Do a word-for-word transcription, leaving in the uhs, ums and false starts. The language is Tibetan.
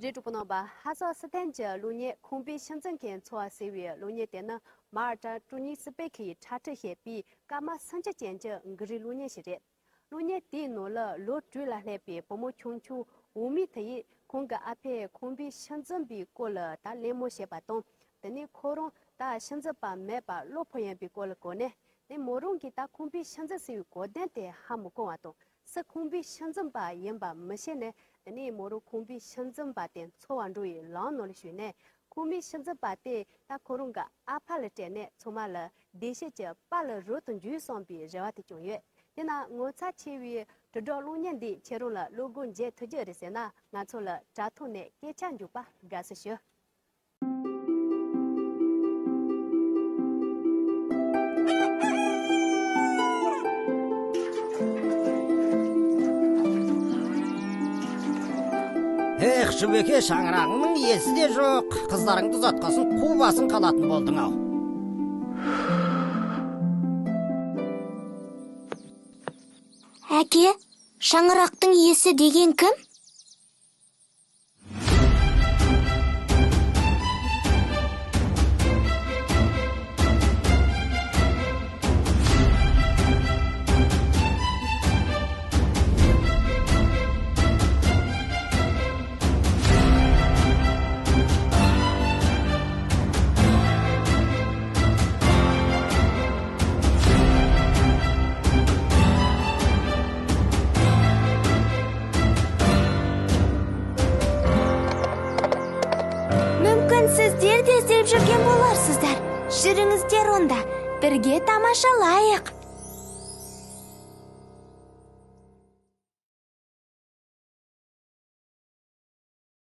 རེད། གྲོགས་པོ་རྣམ་པ། ཧ་སག་སི་ཐན་གྱི་གློག་བརྙན་ཁང་པའི་ཤིང་འཛིན་གྱི་འཚོ་བ་ཟེར་བའི་གློག་བརྙན་དེ་ནི་མར་ཊ་ཀྲུ་ཉི་སི་པེ་ཁི་ཡིས་ཁྲ་ཁྲིད་བྱས་པའི་སྐར་མ་སུམ་ཅུ་ཅན་གྱི་གྷི་རི་གློག་བརྙན་ཞིག་རེད། གློག་བརྙན་དེའི་ནང་ལ་ལོ་དྲུག་ལ་སླེབས་པའི་བུ་མོ་ཆུང་ཆུང་འོག་མའི་དེ་ཡིས་ཁོང་གི་ཨ་ཕས་ཁང་པའི་ཤིང་འཛིན་པའི་སྐོར་ལ་ད་གླེང་མོལ་བྱས་པ་དང་། དེ་ནས་ཁོ་རང་ད་ཤིང་འཛིན་པ་མེད་པར་གློ་ཕོག་ཡིན་པའི་སྐོར་ལ་གོ་ནས། དེ་མོ་རང་གིས་ད་ཁང་པའི་ཤིང་འཛིན་ཟེར་བའི་གོ་དོན་དེ་ཧ་མི་གོ་བ་དང་། སུ་ཁང་པའི་ཤིང་འཛིན་པ་ཡིན་པ་མི་ཤེས་ནས། དེ་ནས་མོ་རང་ཁང་པའི་ཤིང་འཛིན་པ་དེ་འཚོལ་བར་འགྲོ་བའི་ལམ་ནང་ལ་ཞུགས་ནས། ཁང་པའི་ཤིང་འཛིན་པ་དེ་ད་ཁོ་རང་གི་ཨ་ཕ་ལ་སྤྲད་ནས་ཚང་མ་ལ་བདེ་སྐྱིད་ཀྱི་པ་ལ་རོལ་དུ་འཇུག་བསམ་པའི་རེ་བ་དེ་བྱུང་ཡོད། དེས་ན་ངོ་མཚར་ཆེ་བའི་དྲིལ་བསྒྲགས་གློག་བརྙན་འདི་ཁྱེད་རང་ལ་བློ་སྒོ་འབྱེད་ཐུབ་རྒྱུ་རེད་ཟེར་ན། ང་ཚོ་ལ་དྲ་ཐོག་ནས་སྐད་ཆ་འཇོག་པ་དགའ་བསུ་ཞུ། ཧེ། ཧྲི་བེ་ཁེ་ཧྲང་རང་ནང་ཡེ་སི་དེ་ཞོག་ཁ་ཟ་རང་དུ་ཟ་ཁ་སང་ཁོ་བ་སང་ཁ་ལ་ཏུ་བོལ་དང་ཨོ། ཨ་ཀེ། ཧྲང་རག་དང་ཡེ་སི་དེ་ཡིན་གམ། Mümkünsiz derdi sevşirgen bolar sizler. Şirinizler onda. Birge tamaşalayıq.